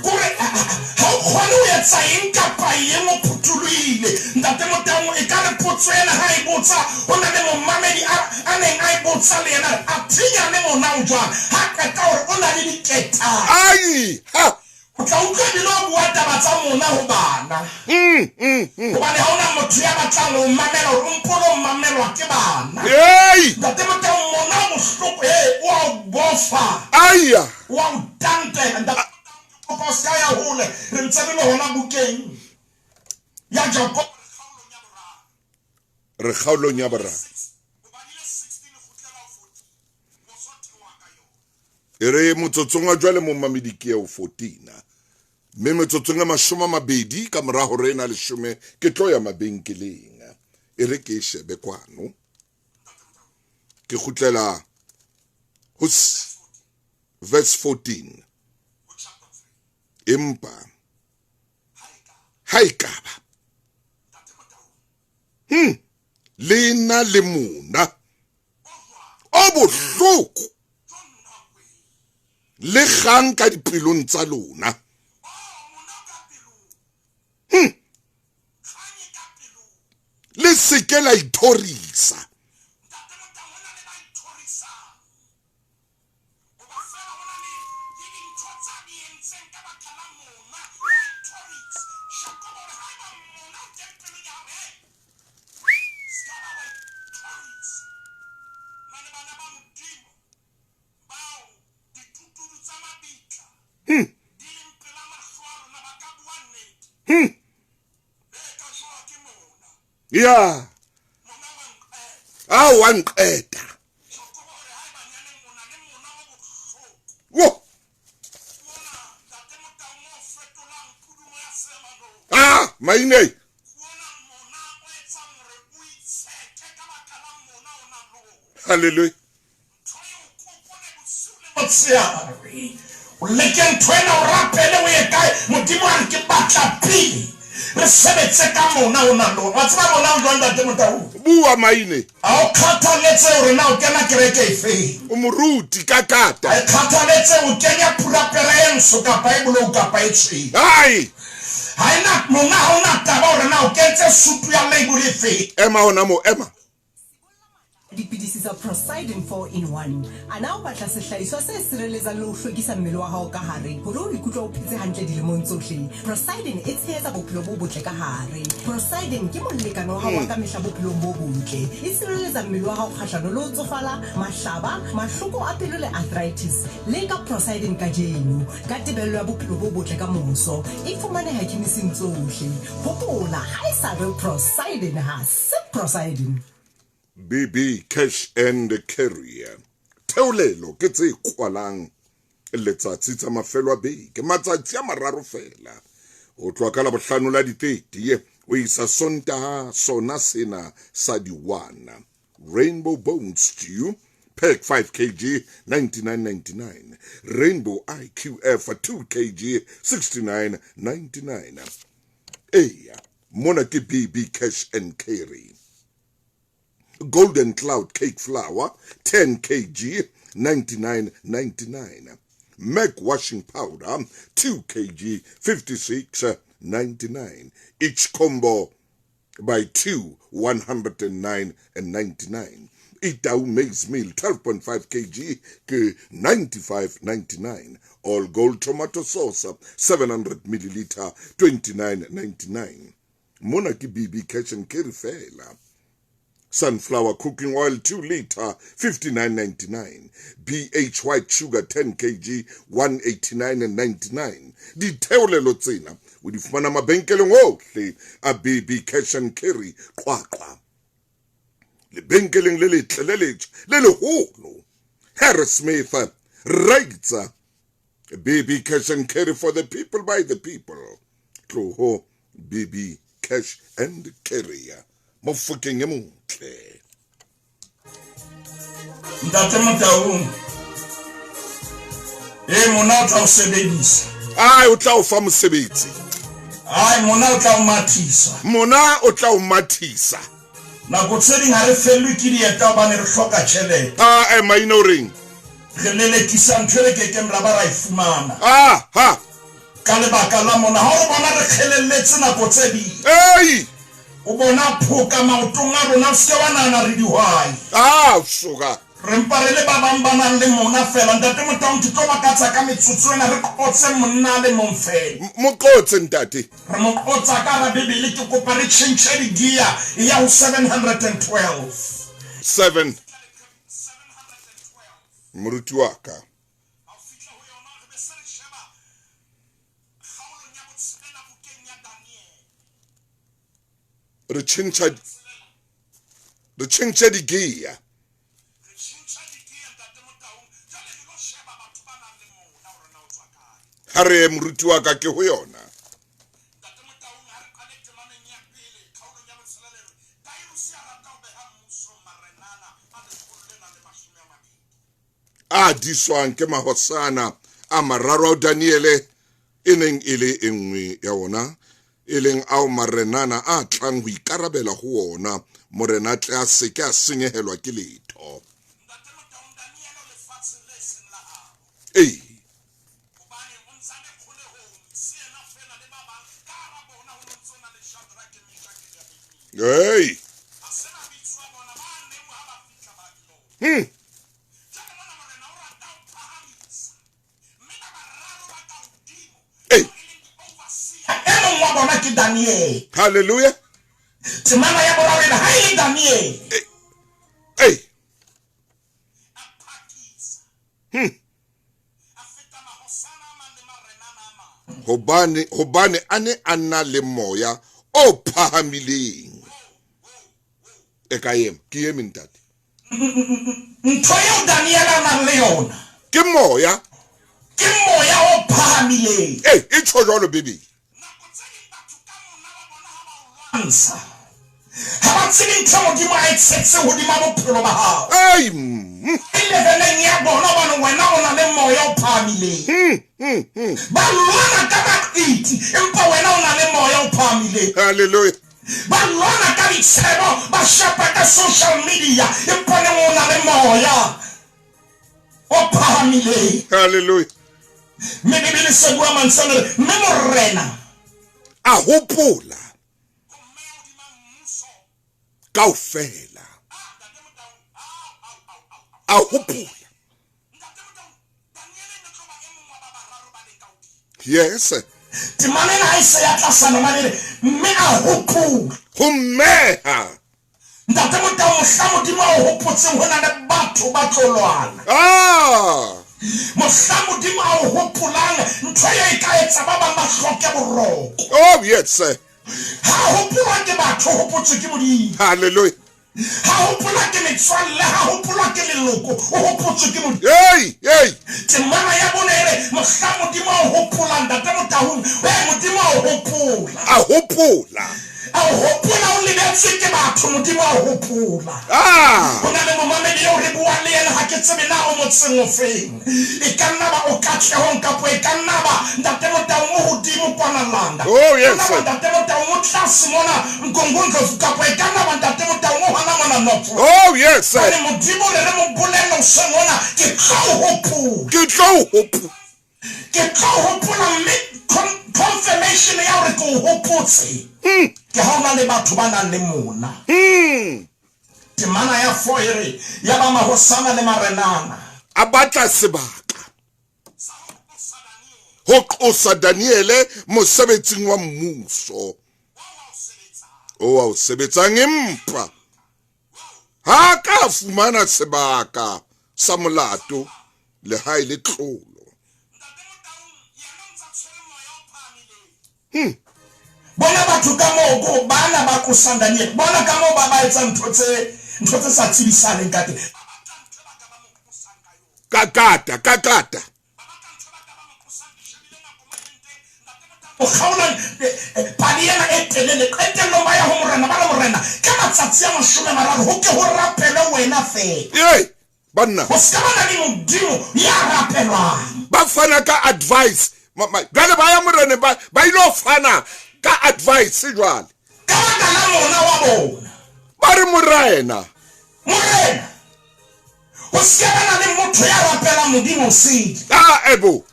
kore ha o kgone ho etsa eng kapa eng o phuthulohile. Ntate Motaung ekare potso ena ha e botsa ho na le momamedi a a neng a e botsa le yena a re, Athe nyane mona o jwang? Ha a qeta o re, O na le diketane. Ai! Ha! O tla utlwa ebile o bua taba tsa mona ho bana. Hobane ha ho na motho ya batlang ho o mamela hore o mpo lo mamelwa ke bana. Hei! Ntate Motau, mona o bohloko, hei, o a o bofa. Aia! O a o tantela. Ntate Motau, ke kopa o se ka ya hole. Re ntse re le hona bukeng ya Jakobo. Re kgaolong ya boraro. E re motsotsong wa jwale momamedi ke eo 14 mme metsotsong e 20 ka mora hore ena leshome ke tlo ya mabenkeleng. E re ke e shebe kwano. Ke kgutlela ho verse 14. Empa ha ekaba le na le mona o bohloko le kgang ka dipelong tsa lona, le se ke la ithorisa. Ya a wa nqeta. Wo. Ah, maine. Hallelujah. Motshehare o leke ntho ena, o rapele, o ye kae. Modimo a re ke batla pele re sebetse ka mona o nang le ona. Wa tseba mona o jwang, Ntate Motau? Bua, Maine. Ha o kgathaletse hore na o kena kereke efeng. O moruti ka kata. Ha e kgathaletse o kenya purapera e ntsho kapa e bolou kapa e tshweu. Hai! Ha e na mona, ha o na taba hore na o kentse sutu ya label efeng. Ema hona moo, ema. Dipidisi tsa Procyden 4 in 1. A na o batla sehlahiswa se sireletsang le ho hlwekisa mmele wa hao ka hare hore o ikutlwe o phetse hantle dilemong tsohle? Procyden e tshehetsa bophelo bo botle ka hare. Procyden ke molekane wa hao wa kamehla bophelong bo botle. E sireletsa mmele wa hao kgahlano le ho tsofala, mahlaba, mahloko a pelo le arthritis. Leka Procyden kajeno ka tebello ya bophelo bo botle ka moso. E fumaneha khemising tsohle. Hopola, ha e sa re Procyden ha se Procyden. BB Cash and Carry. Theolelo ke tse kwalang letsatsi tsa mafelo a beke, matsatsi a mararo fela. Ho tloha ka Labohlano la di-30 ho isa Sontaha sona sena sa di-1. Rainbow Bone Stew pack 5 kg 99.99. Rainbow IQF 2 kg 69.99. Eya, mona ke BB Cash and Carry. Golden Cloud Cake Flour 10 kg 99.99. Mac Washing Powder 2 kg 56.99. Each combo by 2 109.99. Itau Maize Meal 12.5 kg ke 95.99. All Gold Tomato Sauce 700 milliliter 29.99. Mona ke BB Cash and Carry fela. Sunflower cooking oil 2 liter 59.99. BH white sugar 10 kg 189.99. Ditheolelo tsena o di fumana mabenkeleng ohle a BB Cash and Carry Qwaqwa. Lebenkeleng le letle le letjha le leholo Harrismith Reitza. BB Cash and Carry for the people by the people. Tloho BB Cash and Carry. Mofokeng e motle. Ntate Motaung, e mona o tla o sebedisa. Ai, o tla o fa mosebetsi. Ai, mona o tla o mathisa. Mona o tla o mathisa. Nako tse ding ha re fellwe ke dieta hobane re hloka tjhelete. Ah, eh, maina o reng? Re lelekisa ntho e re kekeng ra ba ra e fumana. Ah, ha. Ka lebaka la mona, ha o bona re kgelelletse nako tse ding. Ei! O bona phoka maotong a rona, o se ke wa nahana re dihwai. Ah, soka. Re mpa re le ba bang ba nang le mona feela. Ntate Motaung, ke tlo makatsa ka metsotso ena, re qotse monna a le mong feela. Mo qotse, ntate. Re mo qotsa ka hara Bibele. Ke kopa re tjhentjhe di-gear e ya ho 712. 7. Moruti wa ka. Re tjhentjha re tjhentjhe di-gear. Ha re ye moruti wa ka ke ho yona. A diswang ke mahosana a mararo ao Daniele e neng e le e nngwe ya ona, e leng ao marenana a tlang ho ikarabela ho ona, morena a tle a se ke a senyehelwa ke letho. Ee. Hey. Hey. E mong wa bona ke Daniel. Hallelujah. Temana ya boraro ena ha e le Daniel. Hey. Hobane hobane a ne a na le moya o phahamileng. E ka ema, ke eme ntate. Ntho eo Daniel a nang le yona ke moya. Ke moya o phahamileng. Ee, e tjho jwalo Bibele. Lwantsha. Ha ba tsebe ntho Modimo a e tshetse hodima bophelo ba hao. Ei, E leveleng ya bona hobane wena o na le moya o phahamileng. Ba lwana ka maqiti empa wena o na le moya o phahamileng. Hallelujah. Ba lwana ka ditshebo, ba shapa ka social media empa neng o na le moya o phahamileng. Hallelujah. Mme Bibele se bua mantswe a re, mme morena a hopola kaofela. A hopola. Yes. Temana ena ha e se ya tlasana mane e re, mme a hopola. Ho mmeha. Ntate Motau, mohla Modimo a o hopotseng ho na le batho ba tlo lwana. Ah! Mohla Modimo a o hopolang, ntho eo e ka etsa ba bang ba hloke boroko. Oh, yes. Ha hopolwa ke batho, o hopotswe ke Modimo. Hallelujah. Ha hopolwa ke metswalle, ha hopolwa ke leloko, o hopotswe ke Modimo. Hey, hey. Temana ya bone e re, mohla Modimo a o hopolang, Ntate Motaung, hey, Modimo a o hopola. A hopola. A o hopola o lebetswe ke batho, Modimo a o hopola. Ah! Ho na le momamedi eo re buang le yena, ha ke tsebe na o motseng ofeng. E ka nna ba o Katlehong kapo e ka nna ba Ntate Motaung o hodimo kwana Langa. Oh, yes. E ka nna ba Ntate Motaung o tlase mona Mgungundlovu kapo e ka nna ba Ntate Motaung o hona mona North. Oh, yes. Jwale Modimo re re mo bolelle hoseng hona, ke tlo o hopola. Ke tlo o hopola. Ke tlo o hopola mme confirmation ya hore ke o hopotse ke ha o na le batho ba nang le mona. Temana ya 4 e re, ya ba mahosana le marenana. A batla sebaka ho qosa Daniele mosebetsing wa mmuso o a o sebetsang, empa ha ka fumana sebaka sa molato le ha e le tlolo. Bona batho ka moo ko bana ba qosang Daniel, bona ka moo ba ba etsang ntho tse ntho tse sa tsebisahaleng ka teng. Kakata, kakata. O kgaola pale ena e telele, qetellong ba ya ho morena, ba re, Morena, ka matsatsi a 30 ho ke ho rapelwe wena feela. Ee, banna. Ho se ka ba na le modimo ya rapelwang. Ba fana ka advice. Jwale ba ya moreneng, ba ilo fana ka advice jwale. Ka baka la mona wa bona. Ba re, Morena. Morena, ho se ka ba na le motho ya rapelang modimo o sele. Ah, ebo.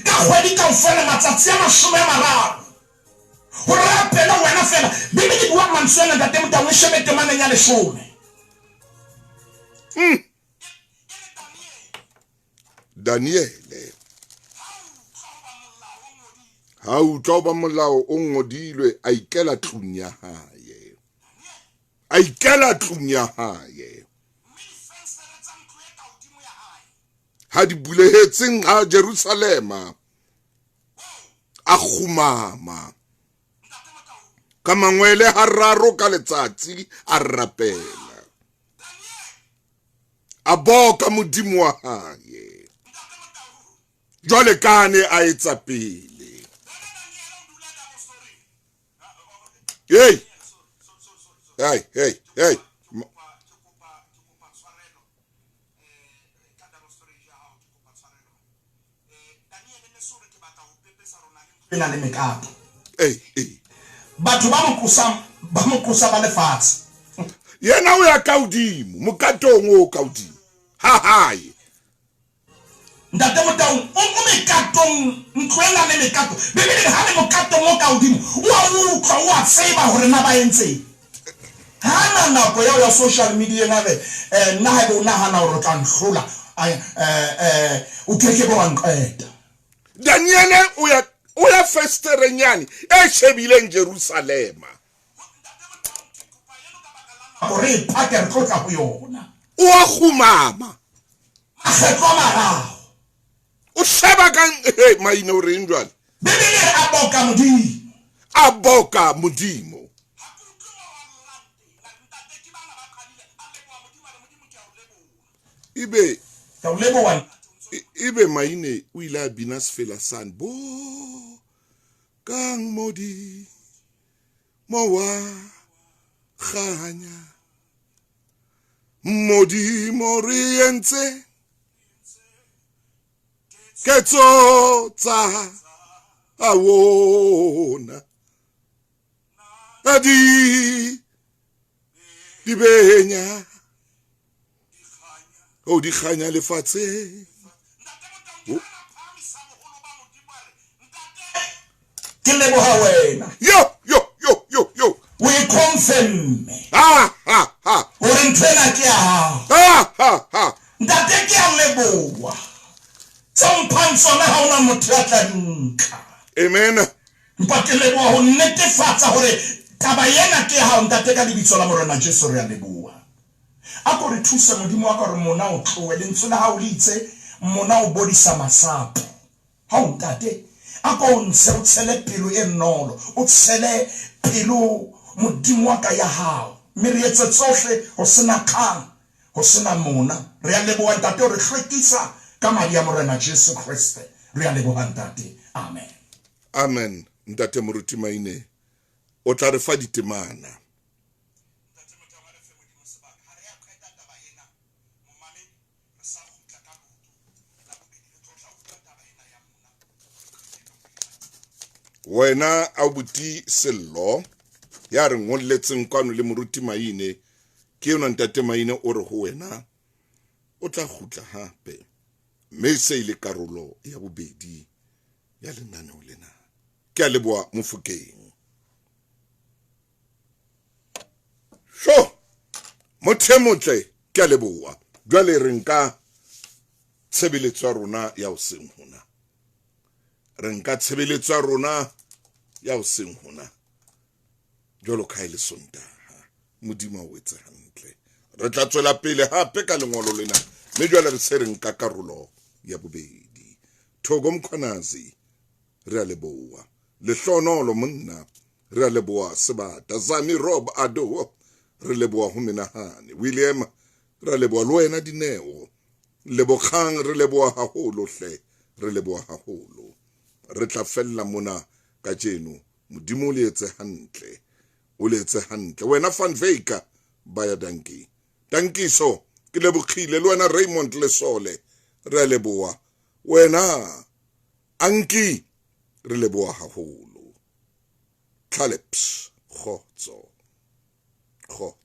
Ka kgwedi kaofela, matsatsi a 30, ho rapele wena feela. Bibele e bua mantswe ana, Ntate Motaung, e shebe temaneng ya 10. Daniele ha utlwa ba molao o ngodilwe, a ikela tlung ya hae. A ikela tlung ya hae. Ha di bulehetseng ha Jerusalema, a kgumama ka mangwele hararo ka letsatsi, a rapela, a boka Modimo wa hae jwale ka ne a etsa pele. Hey, hey, hey, hey. Na le mekato. Hey, hey. Batho ba mo qosang, ba mo qosa ba lefatshe. Yena o ya ka hodimo, mokatong o ka hodimo. Ha hae. Ntate Motaung, o mekatong, ntlo ena le mekato. Bibele ha le mokatong o ka hodimo, o a utlwa, o a tseba hore na ba entseng. Ha na nako ya ho ya social media ena re, nna haebe o nahana hore o tla nhlola, o keke be wa nqeta. Daniele o ya festereng yane e shebileng Jerusalema. Hore e phake re tlo tla ho yona. O a kgumama. Makgetlo a mararo. O sheba ka, hey, maine o reng jwale? Bibele e re a boka Modimo. A boka Modimo. Ebe Ke o leboha. Ebe maine o ile a bina sefela sane, bo kang Modimo wa kganya, Modimo re entse ketso tsa awona, adi di benya, o di kganya lefatsheng. Ke leboha wena. Yo, yo, yo, yo, yo. O e confirm. Ha, ha, ha. Hore ntho ena ke ya hao. Ha, ha, ha. Ntate ke a leboha. Tseo mphang tsona ha hona motho ya tla di nka. Amen. Empa ke leboha ho netefatsa hore taba ena ke ya hao Ntate ka lebitso la Morena Jesu re a leboha. A ko re thuse Modimo wa ka hore mona o tlohe. Lentswe la hao le itse mona o bodisa masapo. Hao Ntate, a ko o ntshe o tshele pelo e nolo, o tshele pelo Modimo wa ka ya hao. Mme re etse tsohle ho sena kgang, ho sena mona. Re a leboha Ntate o re hlwekisa ka madi a Morena Jesu Kreste. Re a leboha Ntate. Amen. Amen Ntate Moruti Maine o tla re fa ditemana. Ntate Motaung a re fe Modimo sebaka. Ha re a qeta taba ena momamedi re sa kgutla ka leoto la bobedi re tlo tla utlwa taba ena ya mona qetellong e latelang. Wena abuti Sello ya re ngolletseng kwano le Moruti Maine ke enwa Ntate Maine o re ho wena o tla kgutla hape mme se ile karolo ya bobedi ya lenaneo lena. Ke a leboha Mofokeng. Sho motho e motle ke a leboha. Jwale re nka tshebeletso ya rona ya hoseng hona. Re nka tshebeletso ya rona ya hoseng hona. Jwalo ka ha e le Sontaha. Modimo a o etse hantle. Re tla tswela pele hape ka lengolo lena mme jwale re se re nka karolo ya bobedi. Thoko Mkhwanazi re a leboha. Lehlohonolo monna re a leboha sebata. Zami Rob Ado re leboha ho menahane. William re a leboha le wena Dineo. Lebogang re leboha haholo hle, re leboha haholo. Re tla fella mona kajeno. Modimo o le etse hantle. O le etse hantle. Wena Van Wyk baya danki. Dankiso ke lebohile le wena Raymond Lesole re a leboha. Wena Anki re leboha haholo. Tlhaleps kgotso. Kgotso.